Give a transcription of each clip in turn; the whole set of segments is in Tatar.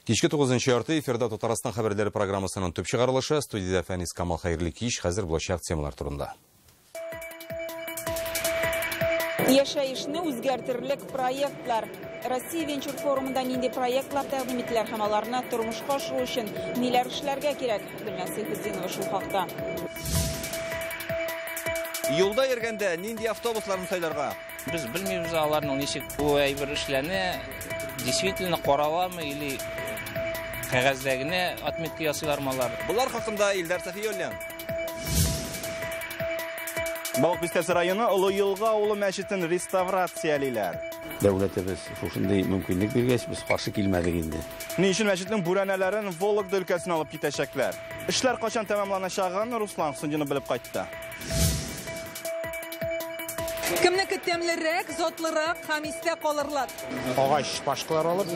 Кичке 9:30 эфирда Татарстан хәбәрләре программасының төп чыгарылышы. Студиядә Фәнис Камал, хәерле кич. Хәзер булачак темалар турында. Яшәешне үзгәртерлек проектлар. Россия венчур форумында нинди проектлар тәкъдим ителәр һәм аларны тормышка ашыру өчен ниләр эшләргә кирәк? Гөлназ Сәйфетдинова шул хакта. Юлда йөргәндә нинди автобусларны сайларга? Без белмибез аларның ничек бу әйбер эшләнә, действительно караламы или кәгазьдә генә отметка ясыйлармы алар? Булар хакында Илдар Сафиуллин. Балык Бистәсе районы Олы Елга авылы мәчетен реставрациялиләр. Дәүләтебез шушындый мөмкинлек биргәч, без каршы килмәдек инде. Ни өчен мәчетнең бүрәнәләрен Вологда өлкәсенә алып китәчәкләр? Эшләр кайчан тәмамланачагын Руслан Хуснуллин белеп кайтты. Кемнеке тәмлерәк, затлырак һәм истә калырлык? Агач шпажкалар алып,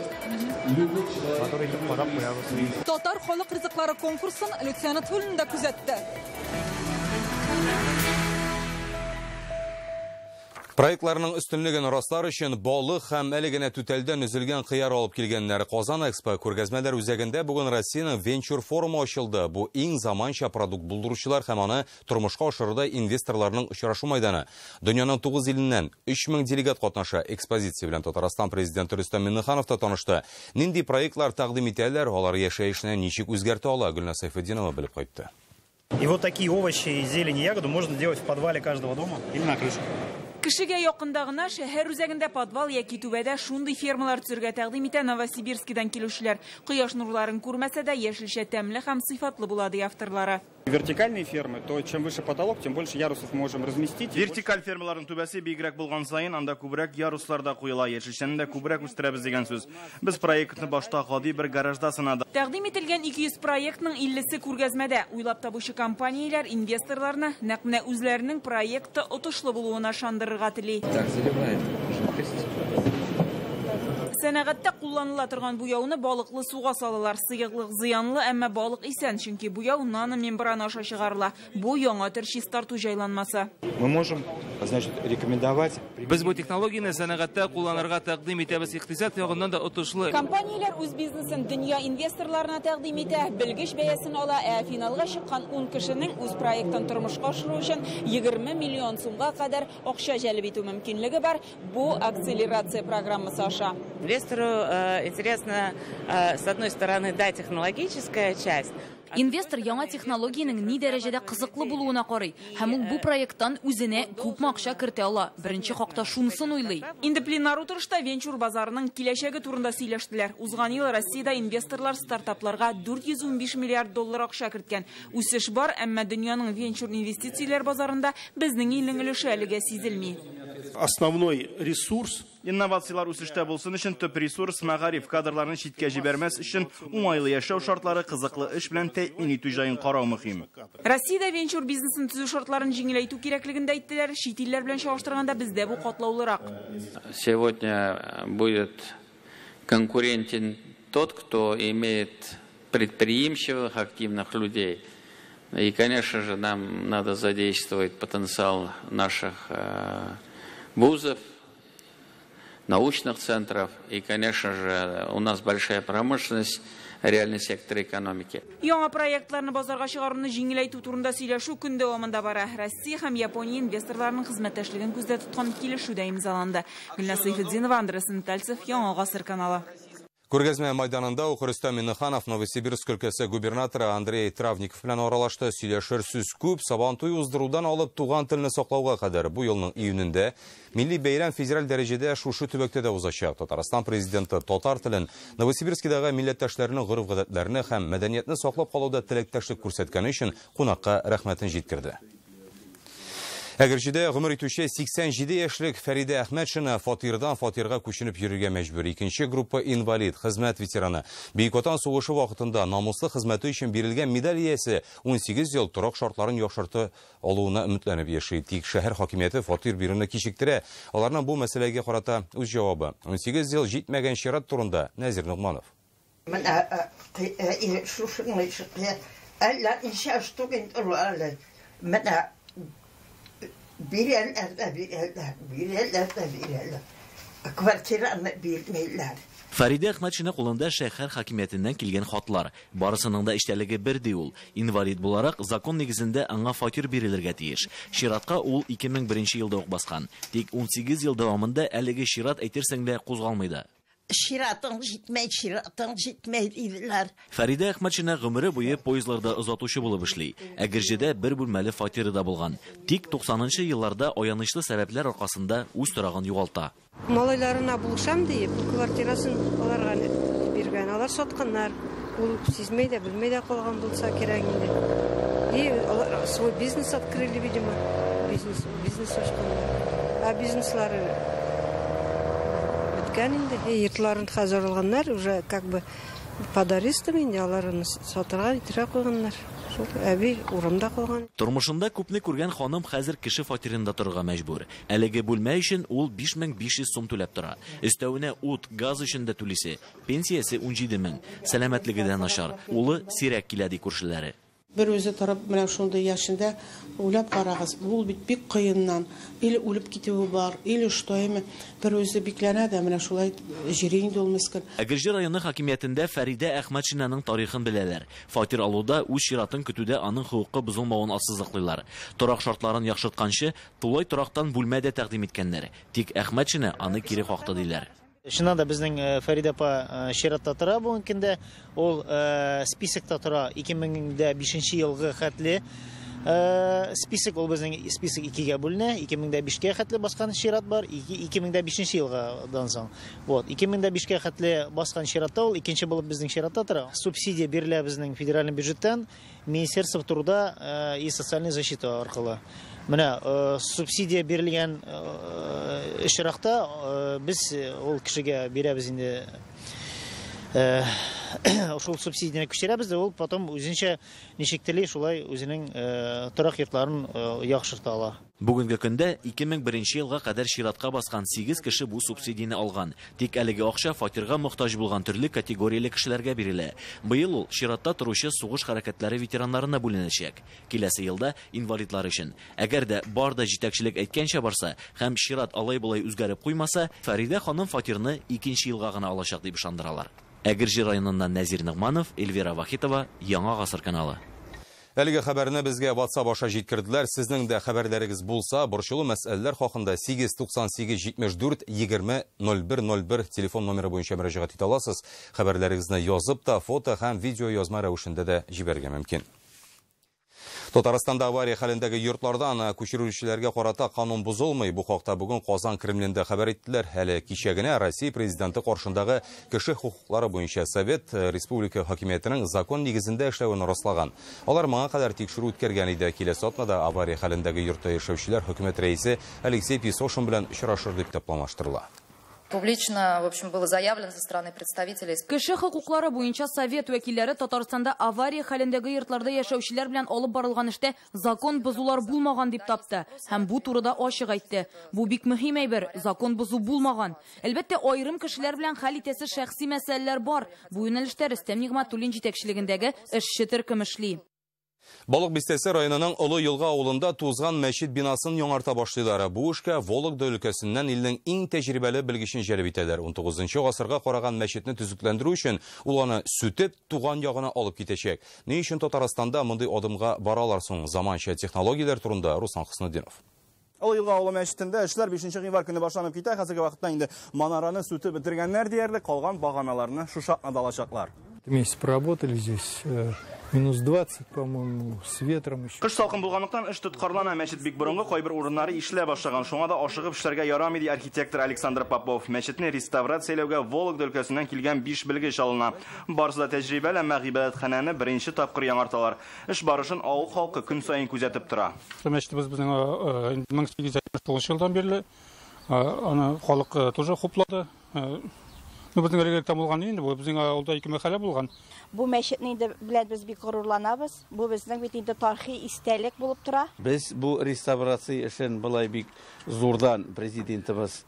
матур итеп карап куябыз. Татар халык ризыклары конкурсын Люциана Туллин да күзәтте. Проектларның өстенлеген раслар өчен балык һәм әле генә түтәлдән өзелгән кыяр алып килгәннәр. Казан Экспо күргәзмәләр үзәгендә бүген Россиянең венчур форумы ачылды. Бу иң заманча продукт булдыручылар һәм аны тормышка ашыруда инвесторларның очрашу майданы. Дөньяның 9 иленнән 3000 делегат катнаша. Экспозиция белән Татарстан президенты Рөстәм Миңнеханов та танышты. Нинди проектлар тәкъдим итәләр, алар яшәешне ничек үзгәртә ала, Гөлназ Сәйфетдинова белеп кайтты. И вот такие овощи, зелень и ягоду можно делать в подвале каждого дома или на крыше. Кешегә якында гына шәһәр үзәгендә подвал яки түбәдә шундый фермалар төзергә тәкъдим итә Новосибирскидан килүчеләр. Кояш нурларын күрмәсә дә яшелчә тәмле һәм сыйфатлы була, ди авторлары. Вертикальные фермы, то чем выше потолок, тем больше ярусов можем разместить. Вертикаль фермаларның түбәсе биегрәк булган саен, анда күбрәк яруслар да куела, яшелчәне дә күбрәк үстерәбез дигән сүз. Без проектны башта гади бер гаражда сынадык. Тәкъдим ителгән 200 проектның 50-се күргәзмәдә. Уйлап табучы компанияләр инвесторларны нәкъ менә үзләренең проекты отышлы булуына ышандырырга тели. Так, заливаем жидкость. Сәнәгатьтә кулланыла торган буяуны балыклы суга салалар. Сыеклык зыянлы, әмма балык исән, чөнки буяу наномембрана аша чыгарыла. Бу яңа төр чистарту җайланмасы. Мы можем, значит, рекомендовать. Без бу технологияне сәнәгатьтә кулланырга тәкъдим итәбез, икътисад ягыннан да отышлы. Компанияләр үз бизнесын дөнья инвесторларына тәкъдим итә, белгеч бәясен ала, ә финалга чыккан 10 кешенең үз проектын тормышка ашыру өчен 20 миллион сумга кадәр акча җәлеп итү мөмкинлеге бар. Бу акселерация программасы аша. Инвестору интересно, с одной стороны, да, технологическая часть. Инвестор яңа технологиянең ни дәрәҗәдә кызыклы булуына карый һәм ул бу проекттан үзенә күпме акча кертә ала. Беренче хакта шунысын уйлый. Инде пленар утырышта венчур базарының киләчәге турында сөйләштеләр. Узган ел Россиядә инвесторлар стартапларга 415 миллиард доллар акча керткән. Үсеш бар, әмма дөньяның венчур инвестицияләр базарында безнең илнең өлеше әлегә сизелми. Основной ресурс. Инновациялар үсештә булсын өчен төп ресурс мәгариф, кадрларны читкә җибәрмәс өчен уңайлы яшәү шартлары, кызыклы эш белән тәэмин итү җаен карау мөһим. Россиядә венчур бизнесын төзү шартларын җиңеләйтү кирәклеген дә әйттеләр. Чит илләр белән чагыштырганда бездә бу катлаулырак. Сегодня будет конкурентен тот, кто имеет предприимчивых, активных людей. И, конечно же, нам надо задействовать потенциал наших вузов, научных центров. И, конечно же, у нас большая промышленность, реальный сектор экономики. Яңа проектларны базарга чыгаруны җиңеләйтү турында сөйләшү көн дәвамында бара. Россия һәм Япония инвесторларының хезмәттәшлеген күздә тоткан килешү дә имзаланды. Гөлназ Сәйфетдинова, Андрей Сентальцев, Яңа Гасыр каналы. Күргәзмә майданында ук Рөстәм Миңнеханов Новосибирск өлкәсе губернаторы Андрей Травников белән аралашты. Сөйләшер сүз күп, Сабантуй уздырудан алып туган телне саклауга кадәр. Бу елның июнендә милли бәйрәм федераль дәрәҗәдә шушы төбәктә дә узачак. Татарстан президенты татар телен, Новосибирскидагы милләттәшләренең гореф-гадәтләрен һәм мәдәниятне саклап калуда теләктәшлек күрсәткәне өчен кунакка рәхмәтен җиткерде. Әгерҗедә гомер итүче 87 яшьлек Фәридә Әхмәтшина фатирдан фатирга күченеп йөрергә мәҗбүр. Икенче группа инвалид, хезмәт ветераны. Бөек Ватан сугышы вакытында намуслы хезмәте өчен бирелгән медаль иясе 18 ел торак шартларын яхшырта алуына өметләнеп яши. Тик шәһәр хакимияте фатир бирүне кичектерә. Аларның бу мәсьәләгә карата үз җавабы. 18 ел җитмәгән чират турында Нәзир Ногманов. Бирәләр дә бирәләр, бирәләр дә бирәләр. Квартираны бирмәйләр. Фәридә Әхмәтшина кулында шәһәр хакимиятеннән килгән хатлар. Барысының да эчтәлеге бер, ди ул. Инвалид буларак, закон нигезендә аңа фатир бирелергә тиеш. Чиратка ул 2001 елда ук баскан. Тик 18 ел дәвамында әлеге чират әйтерсең лә кузгалмый да. Чиратың җитмәй, чиратың җитмәй диделәр. Фәридә Әхмәтшина гомере буе поездларда озатучы булып эшли. Әгерҗедә бер бүлмәле фатиры да булган. Тик 90нчы елларда аянычлы сәбәпләр аркасында үз торагын югалта. Малайларына булышам диеп, квартирасын аларга биргән. Алар сатканнар. Ул сизмәй дә, белмәй дә калган булса кирәк инде. И алар свой бизнес открыли, видимо. Бизнес ачканнар. Ә бизнеслары беткән инде. Йортларын хәзер алганнар, уже как бы под арестом инде, аларны сатырга итәргә куйганнар. Шул әби урамда калган. Тормышында күпне күргән ханым хәзер кеше фатирында торырга мәҗбүр. Әлеге бүлмә өчен ул 5500 сум түләп тора. Өстәвенә ут, газ өчен дә түлисе. Пенсиясе 17 мең. Сәламәтлеге дә начар. Улы сирәк килә, ди күршеләре. Бер үзе торып менә шундый яшендә уйлап карагыз, ул бит бик кыеннан, или үлеп китүе бар, или что име, бер үзе бикләнә дә менә шулай җири инде ул мескен. Әгерҗе районы хакимиятендә Фәридә Әхмәтшинаның тарихын беләләр. Фатир алуда үз чиратын көтүдә аның хокукы бозылмавын ассызыклыйлар. Торак шартларын яхшыртканчы, тулай торактан бүлмә дә тәкъдим иткәннәр. Тик Әхмәтшина аны кире какты, диләр. Чыннан да безнең Фәридә апа чиратта тора бүгенге көндә. Ул списокта тора 2005 елгы хәтле. Список ул безнең список 2-гә бүленә. 2005-кә хәтле баскан чират бар, 2005 елгыдан соң. Вот, 2005-кә хәтле баскан чиратта ул икенче булып безнең чиратта тора. Субсидия бирелә безнең федеральный бюджеттан Министерство труда и социальной защиты аркылы. Менә субсидия бирелгән очракта без ул кешегә бирәбез инде. Шул субсидияне күчерәбез дә, ул потом үзенчә ничек тели шулай үзенең торак йортларын яхшырта ала. Бүгенге көндә 2001 елга кадәр чиратка баскан 8 кеше бу субсидияне алган. Тик әлеге акча фатирга мохтаҗ булган төрле категорияле кешеләргә бирелә. Быел ул чиратта торучы сугыш хәрәкәтләре ветераннарына бүленәчәк. Киләсе елда инвалидлар өчен. Әгәр дә бар да җитәкчелек әйткәнчә барса һәм чират алай-болай үзгәреп куймаса, Фәридә ханым фатирны икенче елга гына алачак дип ышандыралар. Әгерҗе районыннан Нәзир Ногманов, Эльвира Вахитова, Яңа Гасыр каналы. Әлеге хәбәрне безгә WhatsApp аша җиткерделәр. Сезнең дә хәбәрләрегез булса, борчулы мәсьәләләр хакында 898 74 20 01 01 телефон номеры буенча мөрәҗәгать итә аласыз. Хәбәрләрегезне язып та, фото һәм видео язма рәвешендә дә җибәрергә мөмкин. Татарстанда авария хәлендәге йортлардан күчерүчеләргә карата канун бозылмый. Бу хакта бүген Казан Кремлендә хәбәр иттеләр. Әле кичә генә Россия президенты каршындагы кеше хокуклары буенча совет республика хакимиятенең закон нигезендә эшләвен раслаган. Алар моңа кадәр тикшерү үткәргән иде. Киләсе атнада авария хәлендәге йортта яшәүчеләр хөкүмәт рәисе Алексей Песошин белән очрашыр дип планлаштырыла. Публично, в общем, было заявлено со стороны представителей. Кеше хокуклары буенча совет вәкилләре Татарстанда авария хәлендәге йортларда яшәүчеләр белән алып барылган эштә закон бозулар булмаган дип тапты. Һәм бу турыда ачык әйтте. Бу бик мөһим әйбер, закон бозу булмаган. Әлбәттә, аерым кешеләр белән хәл итәсе шәхси мәсьәләләр бар. Бу юнәлештә Рөстәм Нигъмәтуллин җитәкчелегендәге эшче төркем эшли. Балык Бистәсе районының Олы Елга авылында тузган мәчет бинасын яңарта башлыйлар. Бу эшкә Вологда өлкәсеннән илнең иң тәҗрибәле белгечен җәлеп итәләр. 19 гасырга караган мәчетне төзекләндерү өчен ул аны сүтеп туган ягына алып китәчәк. Ни өчен Татарстанда мондый адымга баралар соң? Заманча технологияләр турында Руслан Хөснетдинов. Олы Елга авылы мәчетендә эшләр 5 гыйнвар көне башланып китә. Хәзерге вакытта инде манараны сүтеп бетергәннәр диярлек, калган баганаларны шушы атнада алачаклар. Месяц проработали здесь, минус 20, по-моему, с ветром еще. Кыш салкын булганлыктан эш тоткарлана. Мәчет бик борынгы, кайбер урыннары ишелә башлаган. Шуңа да ашыгып эшләргә ярамый, ди архитектор Александр Попов. Мәчетне реставрацияләүгә Вологда өлкәсеннән килгән 5 белгеч алына. Барысы да тәҗрибәле, әмма гыйбадәтханәне беренче тапкыр яңарталар. Эш барышын авыл халкы көн саен күзәтеп тора. Мәчетебез безнең 1879 елдан бирле, аны халык тоже хуплады. Ну, безнең элек булган инде, бу безнең авылда ике мәхәллә булган. Бу мәчетне инде белән без бик горурланабыз. Бу безнең бит инде тарихи истәлек булып тора. Без бу реставрация эшен былай бик зурдан президентыбыз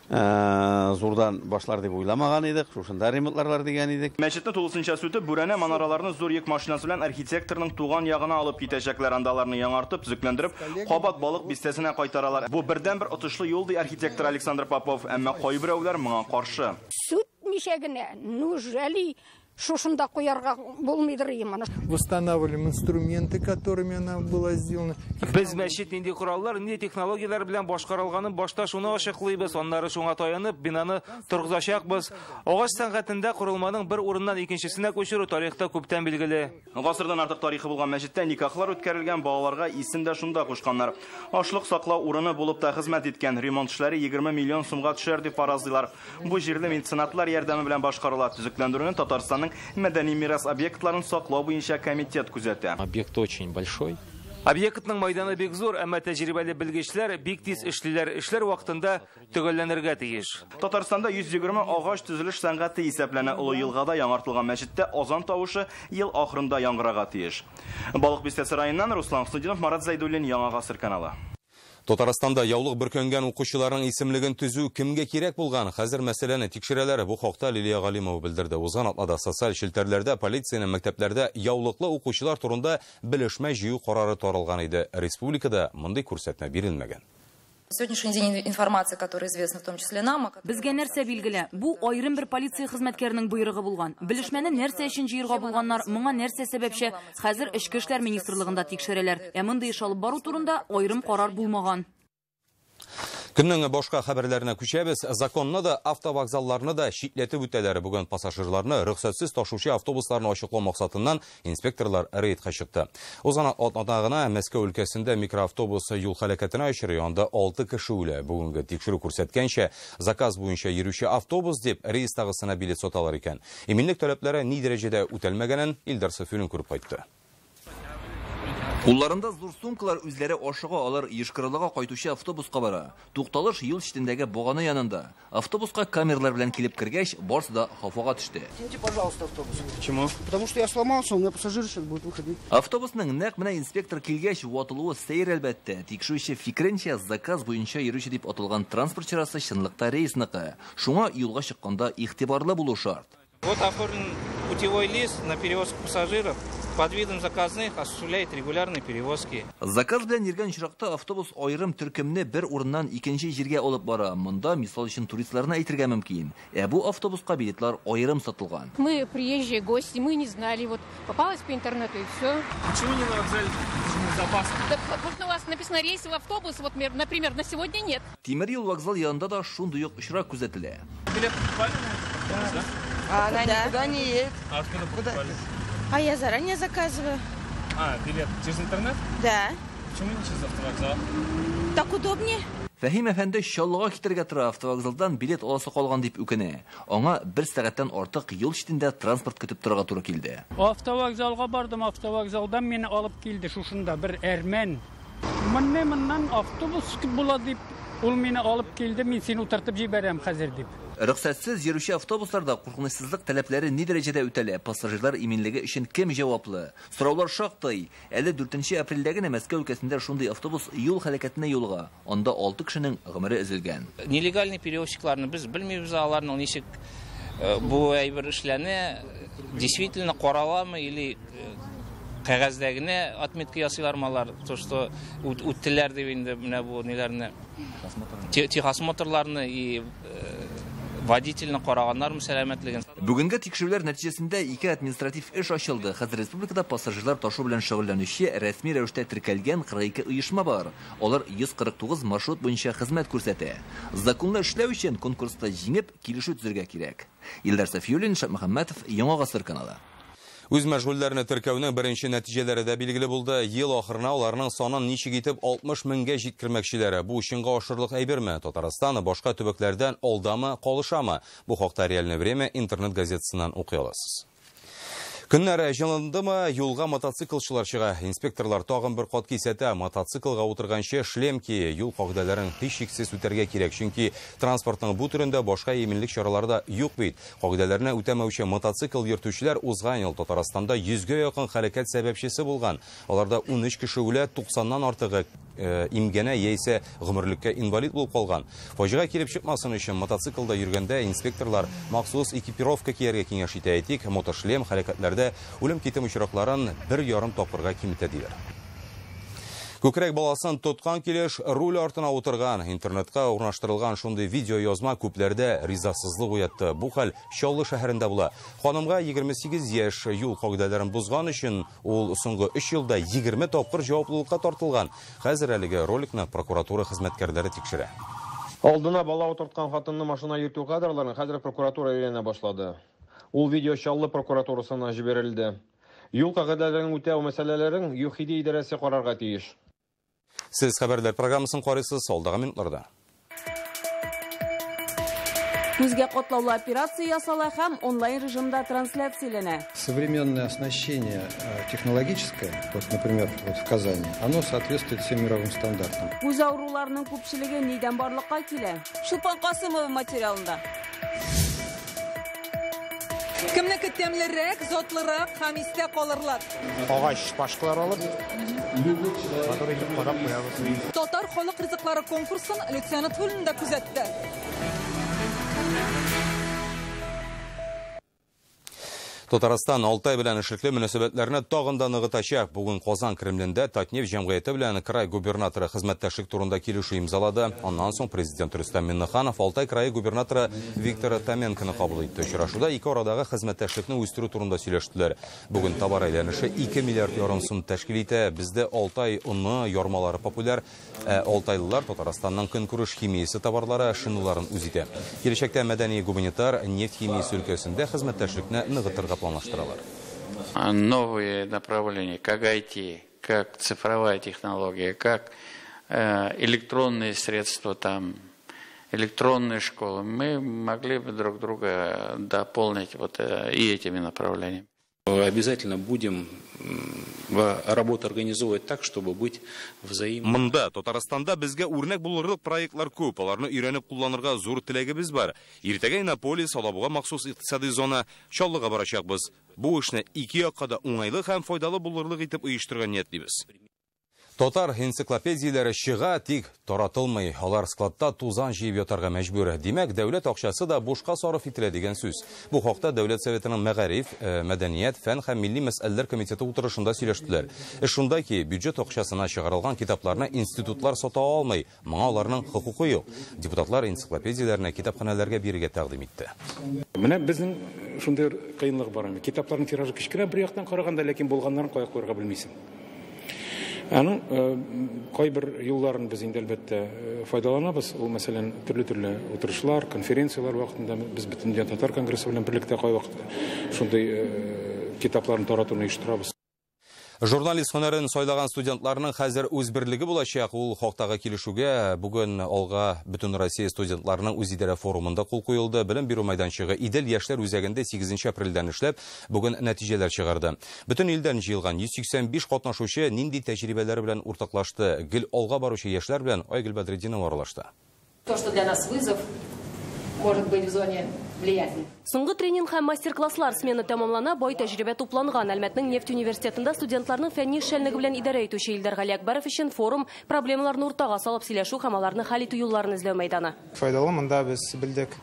зурдан башлар дип уйламаган идек, шушында ремонтларлар дигән идек. Мәчетне тулысынча сүтеп, бүрәнә манараларны зур йөк машинасы белән архитекторның туган ягына алып китәчәкләр. Анда аларны яңартып, төзекләндереп, кабат Балык Бистәсенә кайтаралар. Бу бердән-бер отышлы юл, ди архитектор Александр Попов, әмма кайберәүләр моңа каршы. Сүтми Белмичә генә, неужели шушында куярга булмыйдыр моны? Восстанавливаем инструменты, которыми она была сделана. Без мәчет нинди кораллар, нинди технологияләр белән башкарылганын башта шуны ачыклыйбыз, аннары шуңа таянып бинаны торгызачакбыз. Агач сәнгатендә корылманың бер урыннан икенчесенә күчерү тарихта күптән билгеле. Гасырдан артык тарихы булган мәчеттә никахлар үткәрелгән, балаларга исем дә шунда кушканнар. Ашлык саклау урыны булып та хезмәт иткән. Ремонт эшләре 20 миллион сумга төшәр дип фаразлыйлар. Бу җирле меценатлар ярдәме белән башкарыла. Төзекләндерүне Татарстанның мәдәни мирас объектларын саклау буенча комитет күзәтә. Объект очень большой. Объектның майданы бик зур, әмма тәҗрибәле белгечләр бик тиз эшлиләр. Эшләр вакытында төгәлләнергә тиеш. Татарстанда 120 агач төзелеш сәнгате исәпләнә. Олы Елгада яңартылган мәчеттә азан тавышы ел ахырында яңгырарга тиеш. Балык Бистәсе районыннан Руслан Хөснетдинов, Марат Зайдуллин, Яңа Гасыр каналы. Татарстанда яулык бөркәнгән укучыларның исемлеген төзү кемгә кирәк булган? Хәзер мәсьәләне тикшерәләр. Бу хакта Лилия Галимова белдерде. Узган атнада социаль челтәрләрдә полициянең мәктәпләрдә яулыклы укучылар турында белешмә җыю карары таралган иде. Республикада мондый күрсәтмә бирелмәгән. На сегодняшний день информация, которая известна в том числе нам. Безгә нәрсә билгеле? Бу аерым бер полиция хезмәткәренең боерыгы булган. Белешмәне нәрсә өчен җыярга булганнар, моңа нәрсә сәбәпче? Хәзер Эчке эшләр министрлыгында тикшерәләр. Ә мондый эш алып бару турында аерым карар булмаган. Көннең башка хәбәрләренә күчәбез. Законны да, автовокзалларны да читләтеп үтәләр. Бүген пассажирларны рөхсәтсез ташучы автобусларны ачыклау максатыннан инспекторлар рейдка чыкты. Узган атнада гына Мәскәү өлкәсендә микроавтобус юл һәлакәтенә очрый, анда 6 кеше үлә. Бүгенге тикшерү күрсәткәнчә, заказ буенча йөрүче автобус дип рейстагысына билет саталар икән. Иминлек таләпләре ни дәрәҗәдә үтәлмәгәнен Илдар Сафиуллин күреп кайтты. Кулларында зур сумкалар, үзләре ашыга, алар Йошкар-Олага кайтучы автобуска бара. Тукталыш юл читендәге багана янында. Автобуска камералар белән килеп кергәч, барысы да хафага төште. Извините, пожалуйста, автобус. Почему? Потому что я сломался, у меня пассажиры сейчас будут выходить. Автобусның нәкъ менә инспектор килгәч ватылуы сәер әлбәттә. Тикшерүче фикеренчә, заказ буенча йөрүче дип аталган транспорт чарасы чынлыкта рейсныкы. Шуңа юлга чыкканда игътибарлы булу шарт. Вот оформлен путевой лист на перевозку пассажиров. Под видом заказных осуществляет регулярные перевозки. Заказ белән йөргән очракта автобус аерым төркемне бер урыннан икенче җиргә алып бара. Монда, мисал өчен, туристларны әйтергә мөмкин. Ә бу автобуска билетлар аерым сатылган. Мы приезжие гости, мы не знали, вот попалась по интернету и все. Почему не на вокзале? Безопасно. Да, потому что у вас написано рейсовый автобус, вот, например, на сегодня нет. Тимер юл вокзал янында да шундый ук очрак күзәтелә. Билет покупали на этот автобус, да? А она никуда не едет. А откуда покупали? А я заранее заказываю. А, билет через интернет? Да. Почему не через автовокзал? Так удобнее. Фәһим әфәнде Чаллыга китәргә тора, автовокзалдан билет аласы калган дип үкенә. Аңа бер сәгатьтән артык юл читендә транспорт көтеп торырга туры килде. Автовокзалга бардым, автовокзалдан мине алып килде шушында бер әрмән. Моннан автобус була дип, ул мине алып килде, мин сине утыртып җибәрәм хәзер дип. Рөхсәтсез йөрүче автобусларда куркынычсызлык таләпләре ни дәрәҗәдә үтәлә? Пассажирлар иминлеге өчен кем җаваплы? Сораулар шактый. Әле 4 апрельдә генә Мәскәү өлкәсендә шундый автобус юл һәлакәтенә юлыга. Анда 6 кешенең гомере өзелгән. Нелегальный перевозчикларны без белмибез, аларның ничек бу әйбер эшләнә, действительно караламы или кәгазьдә генә отметка ясыйлармы алар, то что үттеләр дип инде менә бу ниләрне, техосмотрларны и водительне караганнармы сәламәтлеген. Бүгенге тикшерүләр нәтиҗәсендә 2 административ эш ачылды. Хәзер республикада пассажирлар ташу белән шөгыльләнүче рәсми рәвештә теркәлгән 42 оешма бар. Алар 149 маршрут буенча хезмәт күрсәтә. Законлы эшләү өчен конкурста җиңеп, килешү төзергә кирәк. Илдар Сафиуллин, Шат Мөхәммәтов, Яңа Гасыр каналы. Үз мәшгульләрне теркәүнең беренче нәтиҗәләре дә билгеле булды. Ел ахырына аларның санын ничек итеп 60 меңгә җиткермәкчеләре. Бу чынга ашырлык әйберме? Татарстан башка төбәкләрдән алдамы, калышамы? Бу хакта Реальное время интернет газетасыннан укый аласыз. Көннәр җылындымы, юлга мотоциклчылар чыга. Инспекторлар тагын бер кат кисәтә. Мотоциклга утырганчы шлем кие, юл кагыйдәләрен һичшиксез үтәргә кирәк. Чөнки транспортның бу төрендә башка иминлек чаралары да юк бит. Кагыйдәләрне үтәмәүче мотоцикл йөртүчеләр узган ел Татарстанда 100гә якын хәрәкәт сәбәпчесе булган. Аларда 13 кеше үлә, 90-нан артыгы имгәнә яисә гомерлеккә инвалид булып калган. Фаҗига килеп чыкмасын өчен мотоциклда йөргәндә инспекторлар махсус экипировка кияргә киңәш итә. Әйтик, мотошлем хәрәкәтләрдә үлем китем очракларын 1,5 тапкырга киметә диләр. Күкрәк баласын тоткан килеш руль артына утырган. Интернетка урнаштырылган шундый видео язма күпләрдә ризасызлык уятты. Бу хәл Чаллы шәһәрендә була. Ханымга 28 яшь, юл кагыйдәләрен бозган өчен ул соңгы 3 елда 20 тапкыр җаваплылыкка тартылган. Хәзер әлеге роликны прокуратура хезмәткәрләре тикшерә. Алдына бала утырткан хатынны машина йөртү кадрларын хәзер прокуратура өйрәнә башлады. Ул видео Чаллы прокуратурасына җибәрелде. Юл кагыйдәләрен үтәү мәсьәләләрен ЮХИДИ идарәсе карарга тиеш. Сез хәбәрләр программасын карыйсыз алдагы минутларда. Күзгә катлаулы операция ясала һәм онлайн режимда трансляцияләнә. Современное оснащение технологическое, вот, например, вот в Казани, оно соответствует всем мировым стандартам. Күз авыруларының күпчелеге нидән барлыкка килә? Чулпан Касымова материалында. Кемнеке тәмлерәк, затлырак һәм истә калырлык? Агач шпажкалар алып, матур итеп карап куябыз. Татар халык ризыклары конкурсын Люция Нотфуллина да күзәтте. Татарстан Алтай белән эшлекле мөнәсәбәтләрне тагын да ныгытачак. Бүген Казан Кремлендә Татнефть җәмгыяте белән край губернаторы хезмәттәшлек турында килешү имзалады. Аннан соң президент Рөстәм Миңнеханов Алтай крае губернаторы Виктор Томенконы кабул итте. Очрашуда ике арадагы хезмәттәшлекне үстерү турында сөйләштеләр. Бүген товар әйләнеше 2 миллиард ярым сум тәшкил итә. Бездә Алтай оны, ярмалары популяр. Алтайлылар Татарстанның көнкүреш химиясе товарлары шиналарын үз итә. Киләчәктә мәдәни гуманитар нефть химиясе өлкәсендә хезмәттәшлекне ныгытырга планлаштыралар. Новые направления, как IT, как цифровая технология, как электронные средства, там, электронные школы, мы могли бы друг друга дополнить вот и этими направлениями. Обязательно будем работу организовывать так, чтобы быть взаимно. Монда Татарстанда безгә үрнәк булырлык проектлар күп, аларны өйрәнеп кулланырга зур теләгебез бар. Иртәгә Иннополис, Алабуга махсус икътисади зона, Чаллыга барачакбыз. Бу эшне ике якка да уңайлы һәм файдалы булырлык итеп оештырырга ниятлибез. Татар энциклопедияләре чыга, тик таратылмый. Алар складта тузан җыеп ятарга мәҗбүр. Димәк, дәүләт акчасы да бушка сарыф ителә дигән сүз. Бу хакта Дәүләт Советының Мәгариф, мәдәният, фән һәм милли мәсьәләләр комитеты утырышында сөйләштеләр. Эш шунда ки, бюджет акчасына чыгарылган китапларны институтлар сата алмый. Моңа аларның хокукы юк. Депутатлар энциклопедияләрне китапханәләргә бирергә тәкъдим итте. Менә безнең шундый кыенлык бар. Китапларның тиражы кечкенә бер яктан караганда, ләкин булганнарын кая куярга белмисең. Аның кайбер юлларын без инде әлбәттә файдаланабыз. Ул, мәсәлән, төрле-төрле утырышлар, конференцияләр вакытында без Бөтендөнья татар конгрессы белән берлектә кайвакыт шундый китапларны таратуны оештырабыз. Журналист һөнәрен сайлаган студентларның хәзер үз берлеге булачак. Ул хактагы килешүгә бүген алга Бөтен Россия студентларының үз идарә форумында кул куелды. Белем бирү мәйданчыгы Идел яшьләр үзәгендә 8 апрельдән эшләп, бүген нәтиҗәләр чыгарды. Бөтен илдән җыелган 185 катнашучы нинди тәҗрибәләр белән уртаклашты? Гел алга баручы яшьләр белән Айгөл Бәдретдинова аралашты. То, что для нас вызов, может быть в зоне влияния. Соңгы тренинг һәм мастер-класслар смена тәмамлана, бай тәҗрибә тупланган. Әлмәтнең нефть университетында студентларның фәнни эшчәнлеге белән идарә итүче Илдар Галиәкбәров өчен форум проблемаларны уртага салып сөйләшү һәм аларны хәл итү юлларын эзләү мәйданы. Файдалы монда без белдек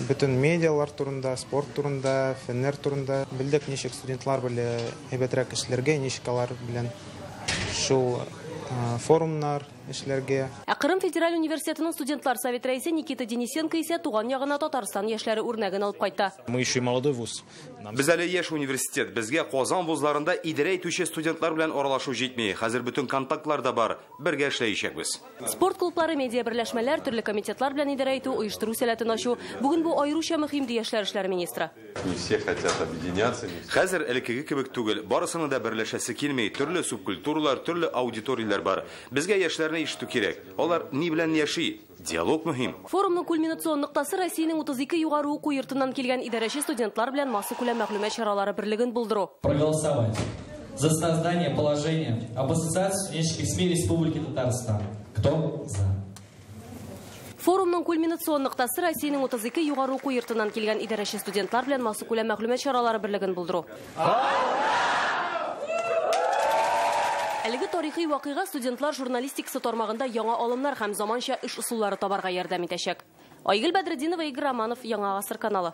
бөтен медиалар турында, спорт турында, фәннәр турында. Белдек ничек студентлар белән әйбәтрәк эшләргә, ничек алар белән шул форумнар эшләргә. Ә Кырым федераль университетының студентлар совет рәисе Никита Денисенко исә туган ягына Татарстан яшьләре үрнәген алып кайта. Мы еще и молодой вуз. Без әле яшь университет. Безгә Казан вузларында идарә итүче студентлар белән аралашу җитми. Хәзер бөтен контактлар да бар. Бергә эшләячәкбез. Спорт клублары, медиа берләшмәләр, төрле комитетлар белән идарә итү, оештыру сәләтен ачу. Бүген бу аеруча мөһим, ди яшьләр эшләре министры. Не все хотят объединяться. Хәзер элеккеге кебек түгел. Барысының да берләшәсе килми. Төрле субкультуралар, төрле аудиторияләр бар. Безгә яшьләрне ишетү кирәк. Алар ни белән яши? Диалог мөһим. Форумның кульминацион ноктасы Россиянең 32 югары уку йортыннан килгән идарәче студентлар белән массакүләм мәгълүмат чаралары берлеген булдыру. Проголосовать за создание положения об ассоциации студенческих СМИ Республики Татарстан. Кто за? Форумның кульминацион ноктасы Россиянең 32 югары уку йортыннан килгән идарәче студентлар белән массакүләм мәгълүмат чаралары берлеген булдыру. Әлеге тарихи вакыйга студентлар журналистикасы тармагында яңа алымнар һәм заманча эш ысуллары табарга ярдәм итәчәк. Айгөл Бәдретдинова, Игорь Романов, Яңа Гасыр каналы.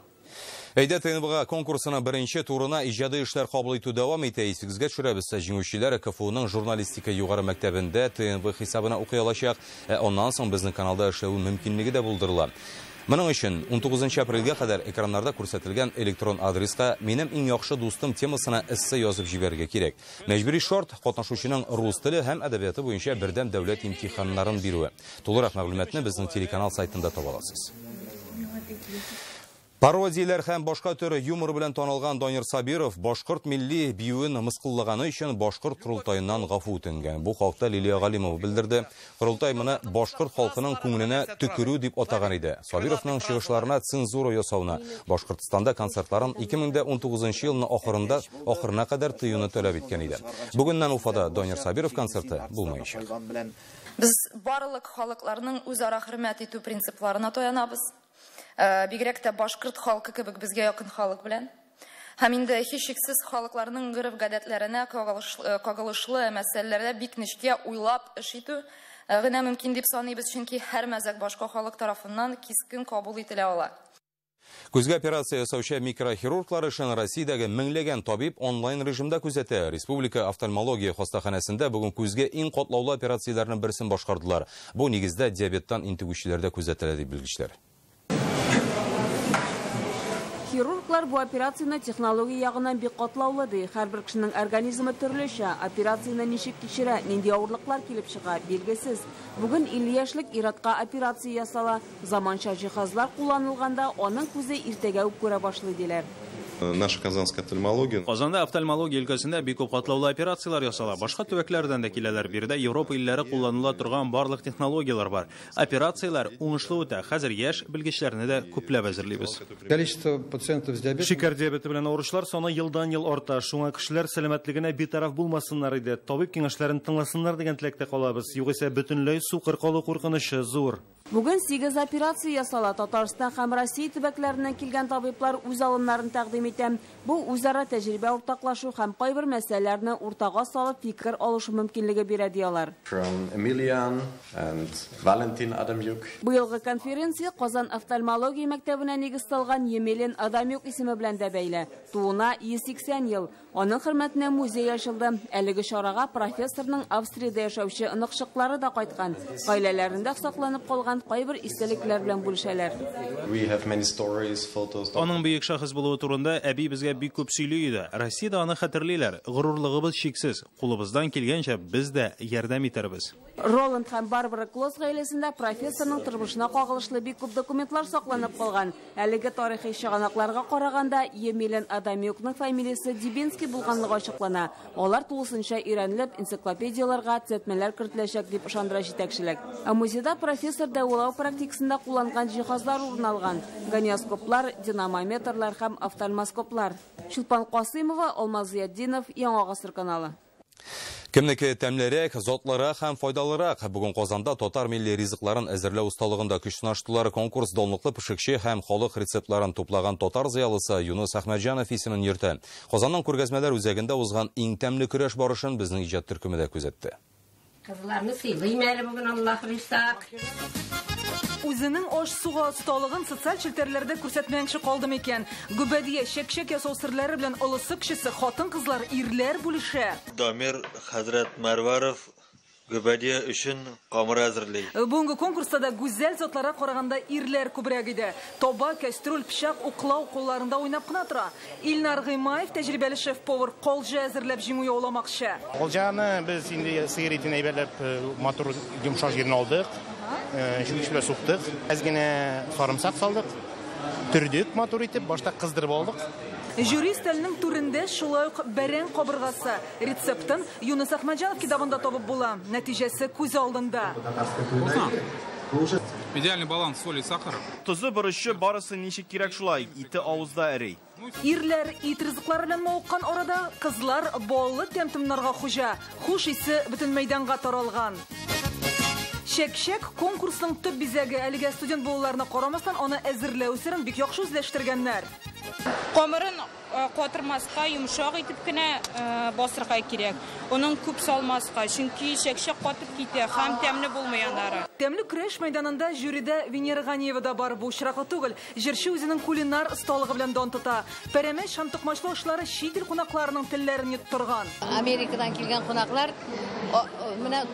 Әйдә ТНВга конкурсының беренче турына иҗади эшләр кабул итү дәвам итә. Исегезгә төшерәбез, җиңүчеләр КФУның журналистика югары мәктәбендә ТНВ хисабына укый алачак. Аннан соң безнең каналда эшләү мөмкинлеге дә булдырыла. Моның өчен 19 апрельгә кадәр экраннарда күрсәтелгән электрон адреска «Минем иң яхшы дустым» темасына эссе язып җибәрергә кирәк. Мәҗбүри шарт катнашучының рус теле һәм әдәбияты буенча бердәм дәүләт имтиханнарын бирүе. Тулырак мәгълүматны безнең телеканал сайтында таба аласыз. Пародияләр һәм башка төр юмор белән танылган Данир Сабиров башкорт милли биюен мыскыллаганы өчен башкорт корылтаеннан гафу үтенгән. Бу хакта Лилия Галимова белдерде. Корылтай моны башкорт халкының күңеленә төкерү дип атаган иде. Сабировның чыгышларына цензура ясауны, Башкортстанда концертларын 2019 елның ахырына кадәр тыюны таләп иткән иде. Бүгеннән Уфада Данир Сабиров концерты булмаячак. Без барлык халыкларның үзара хөрмәт итү принципларына таянабыз. Бигрәк тә башкорт халкы кебек безгә якын халык белән. Һәм инде һичшиксез халыкларның гореф-гадәтләренә кагылышлы мәсьәләләрдә бик нечкә уйлап эш итү генә мөмкин дип саныйбыз, чөнки һәр мәзәк башка халык тарафыннан кискен кабул ителә ала. Күзгә операция ясаучы микрохирурглар эшен Россиядәге меңләгән табиб онлайн режимда күзәтә. Республика офтальмология хастаханәсендә бүген күзгә иң катлаулы операцияләрнең берсен башкардылар. Бу нигездә диабеттан интегүчеләрдә күзәтелә дип белгечләр. Хирурглар бу операцияне технология ягыннан бик катлаулы ди. Һәрбер кешенең организмы төрлечә. Операцияне ничек кичерә, нинди авырлыклар килеп чыга, билгесез. Бүген 50 яшьлек ир-атка операция ясала. Заманча җиһазлар кулланылганда аның күзе иртәгә үк күрә башлый диләр. Наша казанская офтальмология. Казанда офтальмология өлкәсендә бик күп катлаулы операцияләр ясала. Башка төбәкләрдән дә киләләр. Биредә Европа илләре кулланыла торган барлык технологияләр бар. Операцияләр уңышлы үтә. Хәзер яшь белгечләрне дә күпләп әзерлибез. Количество пациентов с диабетом. Шикәр диабеты белән авыручылар саны елдан-ел арта. Шуңа кешеләр сәламәтлегенә битараф булмасыннар иде. Табиб киңәшләрен тыңласыннар дигән теләктә калабыз. Югыйсә бөтенләй сукыр калу куркынычы зур. Бүген 8 операция ясала. Татарстан һәм Россия төбәкләреннән килгән табиблар үз алымнарын тәкъдим итә. Бу үзара тәҗрибә уртаклашу һәм кайбер мәсьәләләрне уртага салып фикер алышу мөмкинлеге бирә диләр. Быелгы конференция Казан офтальмология мәктәбенә нигез салган Емельян Адамюк исеме белән дә бәйле. Тууына 180 ел. Аның хөрмәтенә музей ачылды. Әлеге чарага профессорның Австриядә яшәүче оныкчыклары да кайткан. Гаиләләрендә сакланып калган кайбер истәлекләр белән бүлешәләр. Аның бөек шәхес булуы турында әби безгә бик күп сөйли иде. Россиядә аны хәтерлиләр. Горурлыгыбыз чиксез. Кулыбыздан килгәнчә без дә ярдәм итәрбез. Роланд һәм Барбара Клосс гаиләсендә профессорның тормышына кагылышлы бик күп документлар сакланып калган. Әлеге тарихи чыганакларга караганда, Емельян Адамюкның фамилиясе Дибинский булганлыгы ачыклана. Алар тулысынча өйрәнелеп, энциклопедияләргә төзәтмәләр кертеләчәк дип ышандыра җитәкчелек. Ә музейда профессор дәвалау практикасында кулланган җиһазлар урын алган: гониоскоплар, динамометрлар һәм офтальмоскоплар. Чулпан Касыймова, Алмаз Зиятдинов, Яңа Гасыр каналы. Кемнеке тәмлерәк, затлырак һәм файдалырак. Бүген Казанда татар милли ризыкларын әзерләү осталыгында көч сынаштылар. Конкурс данлыклы пешекче һәм халык рецептларын туплаган татар зыялысы Юныс Әхмәтҗанов исемен йөртә. Казанның күргәзмәләр үзәгендә узган иң тәмле көрәш барышын безнең иҗат төркеме дә күзәтте. Кызларны сыйлыйм әле бүген, Аллаһ ризык. Үзенең аш-суга осталыгын социаль челтәрләрдә күрсәтмәенчә калды микән? Гөбәдия, чәк-чәк ясау серләре белән олысы кечесе, хатын-кызлар, ирләр бүлешә. Дамир хәзрәт Мәрвәров гөбәдия өчен камыр әзерли. Бүгенге конкурста да гүзәл затларга караганда ирләр күбрәк иде. Таба, кәстрүл, пычак, уклау кулларында уйнап кына тора. Илнар Гыймаев тәҗрибәле шеф-повар калҗа әзерләп җиңү яуламакчы. Калҗаны без инде сыер итен әйбәтләп матур йомшак җирен алдык. Чүмеч белән суктык. Әз генә сарымсак салдык. Төрдек матур итеп, башта кыздырып алдык. Жюри өстәленең түрендә шулай ук бәрән кабыргасы. Рецептын Юныс Әхмәтҗанов китабында табып була. Нәтиҗәсе күз алдында. Идеальный баланс соли и сахара. Тозы, борычы, барысы ничек кирәк шулай, ите авызда эри. Ирләр ит ризыклары белән мавыккан арада, кызлар баллы тәм-томнарга хуҗа. Хуш исе бөтен мәйданга таралган. Чәк-чәк конкурсның төп бизәге. Әлегә студент булуларына карамастан, аны әзерләү серен бик яхшы үзләштергәннәр. Камырын катырмаска, йомшак итеп кенә басырга кирәк. Онын күп салмаска, чөнки чәкчәк катып китә һәм тәмле булмый аннары. Тәмле көрәш мәйданында жюрида Венера Ганиева да бар. Бу очраклы түгел. Җырчы үзенең кулинар осталыгы белән дан тота. Пәрәмәч һәм токмачлы ашлары чит ил кунакларының телләрен йоттырган. Америкадан килгән кунаклар менә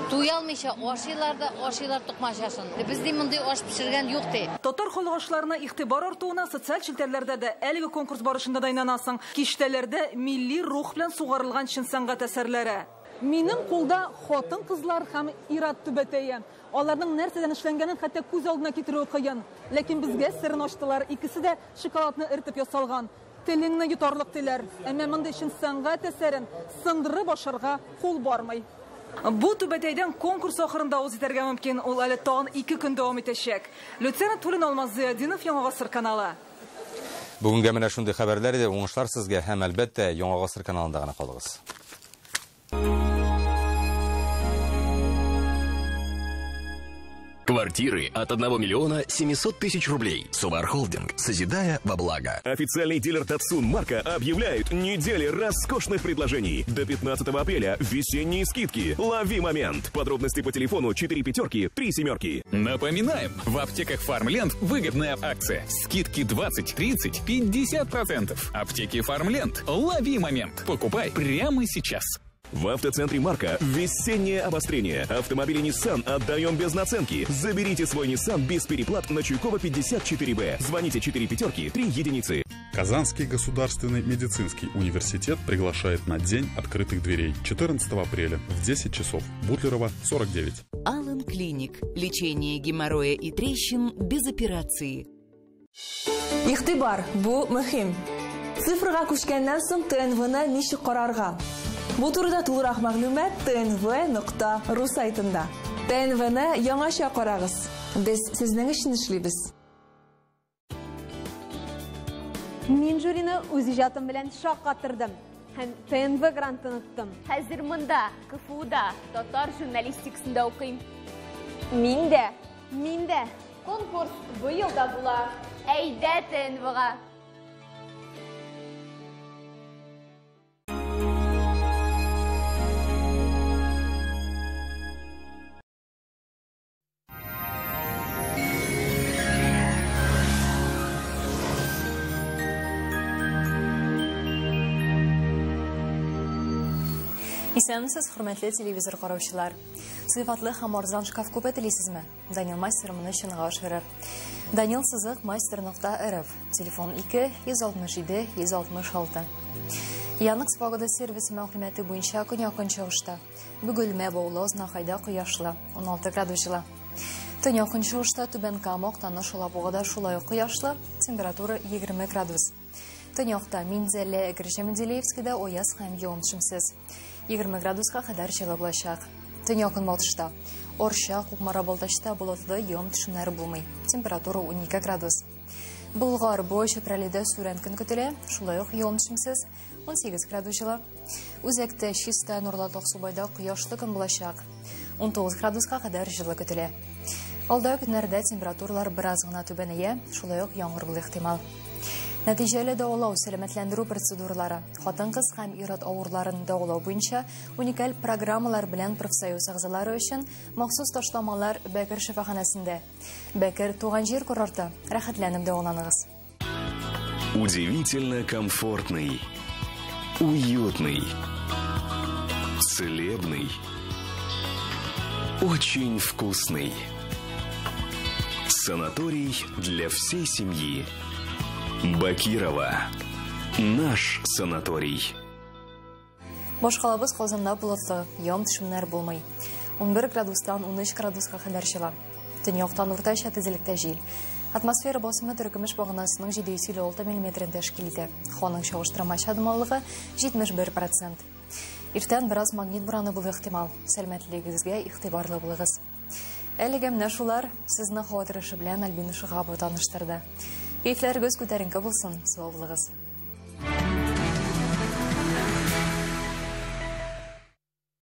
туялмыйча ашыйлар да ашыйлар токмач ашын. Бездә мондый аш пешергән юк ди. Татар халык ашларына игътибар артуына социаль челтәрләрдә дә әлеге конкурс барышында да инанасың. Киштәләрдә милли рух белән сугарылган чын сәнгать әсәрләре. Минем кулда хатын-кызлар һәм ир-ат түбәтәе. Аларның нәрсәдән эшләнгәнен хәтта күз алдына китерү кыен. Ләкин безгә серен ачтылар. Икесе дә шоколадны эритеп ясалган. Телеңне йотарлык диләр. Әмма мондый чын сәнгать әсәрен сындырып ашарга кул бармый. Бу түбәтәйдән конкурс ахырында авыз итәргә мөмкин. Ул әле тагын 2 көн дәвам итәчәк. Люцина Тулин, Алмаз Зыядинов, Яңа Гасыр каналы. Бүгенгә менә шундый хәбәрләр иде. Уңышлар сезгә һәм әлбәттә Яңа Гасыр каналында гына калыгыз. Квартиры от 1 миллиона 700 тысяч рублей. Сувар Холдинг, созидая во благо. Официальный дилер Татсун Марка объявляет недели роскошных предложений. До 15 апреля весенние скидки. Лови момент. Подробности по телефону 4 пятерки 3 семерки. Напоминаем, в аптеках Фармленд выгодная акция. Скидки 20, 30, 50%. Аптеки Фармленд. Лови момент. Покупай прямо сейчас. В автоцентре Марка весеннее обострение. Автомобили Nissan отдаем без наценки. Заберите свой Nissan без переплат на Чуйкова 54Б. Звоните 4 пятерки 3 единицы. Казанский государственный медицинский университет приглашает на День открытых дверей 14 апреля в 10 часов. Бутлерова, 49. Алан Клиник. Лечение геморроя и трещин без операции. Игътибар, бу мөһим. Цифрга күчкәннән соң ТНВны ничек карарга? Бу турыда тулырак мәгълүмат tnv.ru сайтында. ТНВны яңача карагыз. Без сезнең өчен эшлибез. Мин жюрины үз иҗатым белән шаккаттырдым һәм ТНВ грантын оттым. Хәзер монда, КФУда, татар журналистикасында укыйм. Мин дә. Конкурс быел да була. Әйдә ТНВга. Исәнмесез, хөрмәтле телевизор караучылар. Сыйфатлы һәм арзан шкаф күпе телисезме? Данил мастер моны чынга ашырыр. Данил сызык мастер.рф. Телефон 2 167 166. Яндекс Погода сервисы мәгълүматы буенча көньяк-көнчыгышта Бөгелмә, Баулы, Азнакайда кояшлы, 16 градус җылы. Төньяк-көнчыгышта Түбән Кама, Актаныш, Алабугада шулай ук кояшлы, температура 20 градус. Төньякта Минзәлә, Әгерҗе, Менделеевскида аяз һәм явым-төшемсез. 20 градуска кадәр җылы булачак. Төньяк-көнбатышта Орча, Кукмара, Балтачта болытлы, явым-төшемнәр булмый. Температура 12 градус. Болгар, Буа, Чүпрәледә сүрән көн көтелә, шулай ук явым-төшемсез, 18 градус җылы. Үзәктә Чиста, Нурлат, Аксубайда кояшлы көн булачак. 19 градуска кадәр җылы көтелә. Алда көннәрдә температуралар бераз гына түбәнәя, шулай ук яңгыр булу ихтимал. Нәтиҗәле дәвалау, сәламәтләндерү процедуралары, хатын-кыз һәм ир-ат авыруларын дәвалау буенча уникаль программалар белән профсоюз әгъзалары өчен махсус ташламалар Бәкер шифаханәсендә. Бәкер туган җир курорты. Рәхәтләнеп дәваланыгыз. Удивительно комфортный, уютный, целебный, очень вкусный. Санаторий для всей семьи. Бакирова. Наш санаторий. Башкалабыз Казанда болытлы, явым-төшемнәр булмый. 11 градустан 13 градуска кадәр җылы. Төньяктан уртача тизлектә җил. Атмосфера басымы Төркемеш баганасының 756 миллиметрын тәшкил итә. Һаваның чагыштырмача дымлылыгы 71%. Иртән бераз магнит бураны булу ихтимал. Сәламәтлегегезгә игътибарлы булыгыз. Әлегә менә шулар сезне һава торышы белән Альбина Шиһапова таныштырды. Кәефләрегез күтәренке булсын, сау булыгыз.